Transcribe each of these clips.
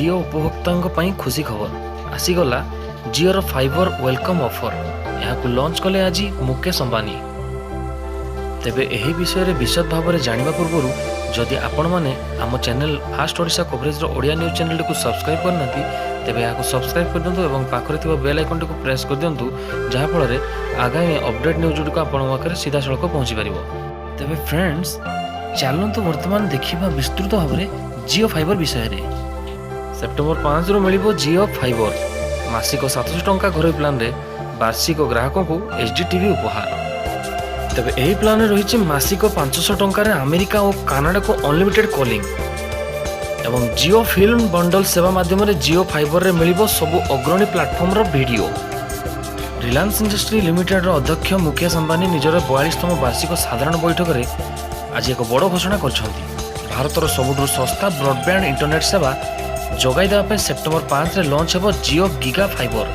ଜିଓ ଉପଭୋକ୍ତାଙ୍କ ପାଇଁ ଖୁସି ଖବର ଆସିଗଲା। ଜିଓର ଫାଇବର welcome offer, ଏହାକୁ ଲଞ୍ଚ କଲେ ଆଜି ମୁକେଶ ଅମ୍ବାନୀ। ତେବେ ଏହି ବିଷୟରେ ବିଶଦ ଭାବରେ ଜାଣିବା ପୂର୍ବରୁ ଯଦି ଆପଣମାନେ ଆମ ଚ୍ୟାନେଲ ଫାଷ୍ଟ ଓଡ଼ିଶା କଭରେଜର ଓଡ଼ିଆ ନ୍ୟୁଜ୍ ଚ୍ୟାନେଲଟିକୁ ସବସ୍କ୍ରାଇବ୍ କରିନାହାନ୍ତି, ତେବେ ଏହାକୁ ସବସ୍କ୍ରାଇବ୍ କରିଦିଅନ୍ତୁ ଏବଂ ପାଖରେ ଥିବା ବେଲ୍ ଆଇକନ୍ଟିକୁ ପ୍ରେସ୍ କରିଦିଅନ୍ତୁ, ଯାହାଫଳରେ ଆଗାମୀ ଅପଡେଟ୍ ନ୍ୟୁଜ୍ ଗୁଡ଼ିକ ଆପଣଙ୍କ ପାଖରେ ସିଧାସଳଖ ପହଞ୍ଚିପାରିବ। ତେବେ ଫ୍ରେଣ୍ଡସ୍, ଚାଲନ୍ତୁ ବର୍ତ୍ତମାନ ଦେଖିବା ବିସ୍ତୃତ ଭାବରେ ଜିଓ ଫାଇବର ବିଷୟରେ। ସେପ୍ଟେମ୍ବର 5ରୁ ମିଳିବ ଜିଓ ଫାଇବର। ମାସିକ 700 ଟଙ୍କା ଘରୋଇ ପ୍ଲାନ୍ରେ ବାର୍ଷିକ ଗ୍ରାହକଙ୍କୁ ଏଚ୍ ଡି ଟିଭି ଉପହାର। ତେବେ ଏହି ପ୍ଲାନ୍ରେ ରହିଛି ମାସିକ 500 ଟଙ୍କାରେ ଆମେରିକା ଓ କାନାଡ଼ାକୁ ଅନଲିମିଟେଡ୍ କଲିଂ ଏବଂ ଜିଓ ଫିଲ୍ମ ବଣ୍ଡଲ ସେବା ମାଧ୍ୟମରେ ଜିଓ ଫାଇବରରେ ମିଳିବ ସବୁ ଅଗ୍ରଣୀ ପ୍ଲାଟଫର୍ମର ଭିଡ଼ିଓ। ରିଲାଏନ୍ସ ଇଣ୍ଡଷ୍ଟ୍ରି ଲିମିଟେଡର ଅଧ୍ୟକ୍ଷ ମୁକେଶ ଅମ୍ବାନୀ ନିଜର 42ତମ ବାର୍ଷିକ ସାଧାରଣ ବୈଠକରେ ଆଜି ଏକ ବଡ଼ ଘୋଷଣା କରିଛନ୍ତି। ଭାରତର ସବୁଠୁ ଶସ୍ତା ବ୍ରଡବ୍ୟାଣ୍ଡ ଇଣ୍ଟରନେଟ୍ ସେବା ଯୋଗାଇ ଦେବା ପାଇଁ ସେପ୍ଟେମ୍ବର 5ରେ ଲଞ୍ଚ ହେବ Jio giga fibre.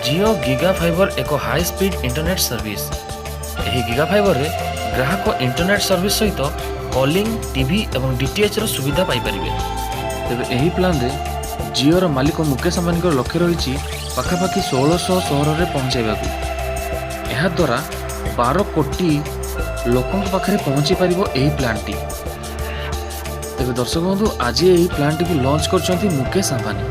Jio giga fibre ଏକ ହାଇ ସ୍ପିଡ୍ ଇଣ୍ଟରନେଟ୍ ସର୍ଭିସ। ଏହି ଗିଗା ଫାଇବରରେ ଗ୍ରାହକ ଇଣ୍ଟରନେଟ୍ ସର୍ଭିସ ସହିତ କଲିଂ, ଟିଭି ଏବଂ ଡିଟିଏଚ୍ର ସୁବିଧା ପାଇପାରିବେ। ତେବେ ଏହି ପ୍ଲାନ୍ରେ ଜିଓର ମାଲିକ ମୁକେଶ ଅମ୍ବାନୀଙ୍କର ଲକ୍ଷ୍ୟ ରହିଛି ପାଖାପାଖି 1600 ସହରରେ ପହଞ୍ଚାଇବାକୁ। ଏହାଦ୍ୱାରା 12 କୋଟି ଲୋକଙ୍କ ପାଖରେ ପହଞ୍ଚି ପାରିବ ଏହି ପ୍ଲାନ୍ଟି। ତେବେ ଦର୍ଶକ ବନ୍ଧୁ, ଆଜି ଏହି ପ୍ଲାନ୍ଟିକୁ ଲଞ୍ଚ କରିଛନ୍ତି ମୁକେଶ ଅମ୍ବାନୀ।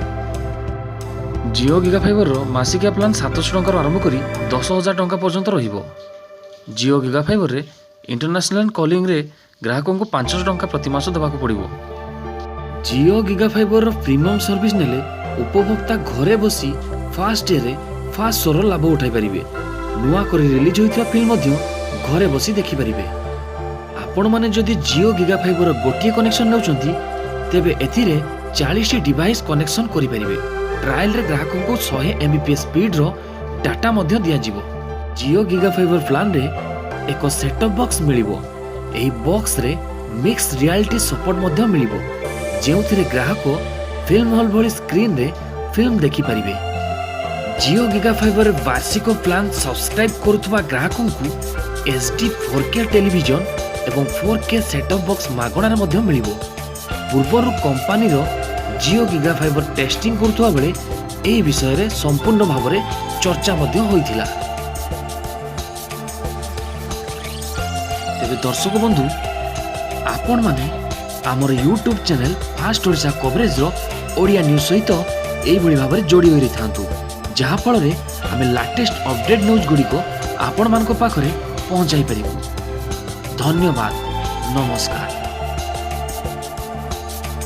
ଜିଓ ଗିଗା ଫାଇବରର ମାସିକିଆ ପ୍ଲାନ୍ 700 ଟଙ୍କାରୁ ଆରମ୍ଭ କରି 10,000 ଟଙ୍କା ପର୍ଯ୍ୟନ୍ତ ରହିବ। ଜିଓ ଗିଗା ଫାଇବରରେ ଇଣ୍ଟରନ୍ୟାସନାଲ କଲିଂରେ ଗ୍ରାହକଙ୍କୁ 500 ଟଙ୍କା ପ୍ରତି ମାସ ଦେବାକୁ ପଡ଼ିବ। ଜିଓ ଗିଗା ଫାଇବରର ପ୍ରିମିୟମ୍ ସର୍ଭିସ ନେଲେ ଉପଭୋକ୍ତା ଘରେ ବସି ଫାଷ୍ଟ ଡେରେ ଫାଷ୍ଟ ଶୋର ଲାଭ ଉଠାଇ ପାରିବେ। ନୂଆ କରି ରିଲିଜ୍ ହୋଇଥିବା ଫିଲ୍ମ ମଧ୍ୟ ଘରେ ବସି ଦେଖିପାରିବେ। ଆପଣମାନେ ଯଦି ଜିଓ ଗିଗା ଫାଇବରର ଗୋଟିଏ କନେକ୍ସନ୍ ନେଉଛନ୍ତି, ତେବେ ଏଥିରେ 40ଟି ଡିଭାଇସ୍ କନେକ୍ସନ୍ କରିପାରିବେ। ଟ୍ରାଏଲରେ ଗ୍ରାହକଙ୍କୁ 100 ଏମ୍ବିପିଏସ୍ ସ୍ପିଡ୍ର ଡାଟା ମଧ୍ୟ ଦିଆଯିବ। ଜିଓ ଗିଗା ଫାଇବର ପ୍ଲାନ୍ରେ ଏକ ସେଟଅପ୍ ବକ୍ସ ମିଳିବ। ଏହି ବକ୍ସରେ ମିକ୍ସ ରିଆଲିଟି ସପୋର୍ଟ ମଧ୍ୟ ମିଳିବ, ଯେଉଁଥିରେ ଗ୍ରାହକ ଫିଲ୍ମ ହଲ୍ ଭଳି ସ୍କ୍ରିନ୍ରେ ଫିଲ୍ମ ଦେଖିପାରିବେ। ଜିଓ ଗିଗା ଫାଇବରରେ ବାର୍ଷିକ ପ୍ଲାନ୍ ସବସ୍କ୍ରାଇବ୍ କରୁଥିବା ଗ୍ରାହକଙ୍କୁ ଏଚ୍ ଡି 4K television ଏବଂ 4K setup box ମାଗଣାରେ ମଧ୍ୟ ମିଳିବ। ପୂର୍ବରୁ କମ୍ପାନୀର ଜିଓ ଗିଗା ଫାଇବର ଟେଷ୍ଟିଂ କରୁଥିବା ବେଳେ ଏହି ବିଷୟରେ ସମ୍ପୂର୍ଣ୍ଣ ଭାବରେ ଚର୍ଚ୍ଚା ମଧ୍ୟ ହୋଇଥିଲା। ତେବେ ଦର୍ଶକ ବନ୍ଧୁ, ଆପଣମାନେ ଆମର ୟୁଟ୍ୟୁବ୍ ଚ୍ୟାନେଲ୍ ଫାଷ୍ଟ ଓଡ଼ିଶା କଭରେଜର ଓଡ଼ିଆ ନ୍ୟୁଜ୍ ସହିତ ଏଇଭଳି ଭାବରେ ଯୋଡ଼ି ହୋଇ ରହିଥାନ୍ତୁ, ଯାହାଫଳରେ ଆମେ ଲାଟେଷ୍ଟ ଅପଡେଟ୍ ନ୍ୟୁଜ୍ ଗୁଡ଼ିକ ଆପଣମାନଙ୍କ ପାଖରେ ପହଞ୍ଚାଇ ପାରିବୁ। ଧନ୍ୟବାଦ, ନମସ୍କାର।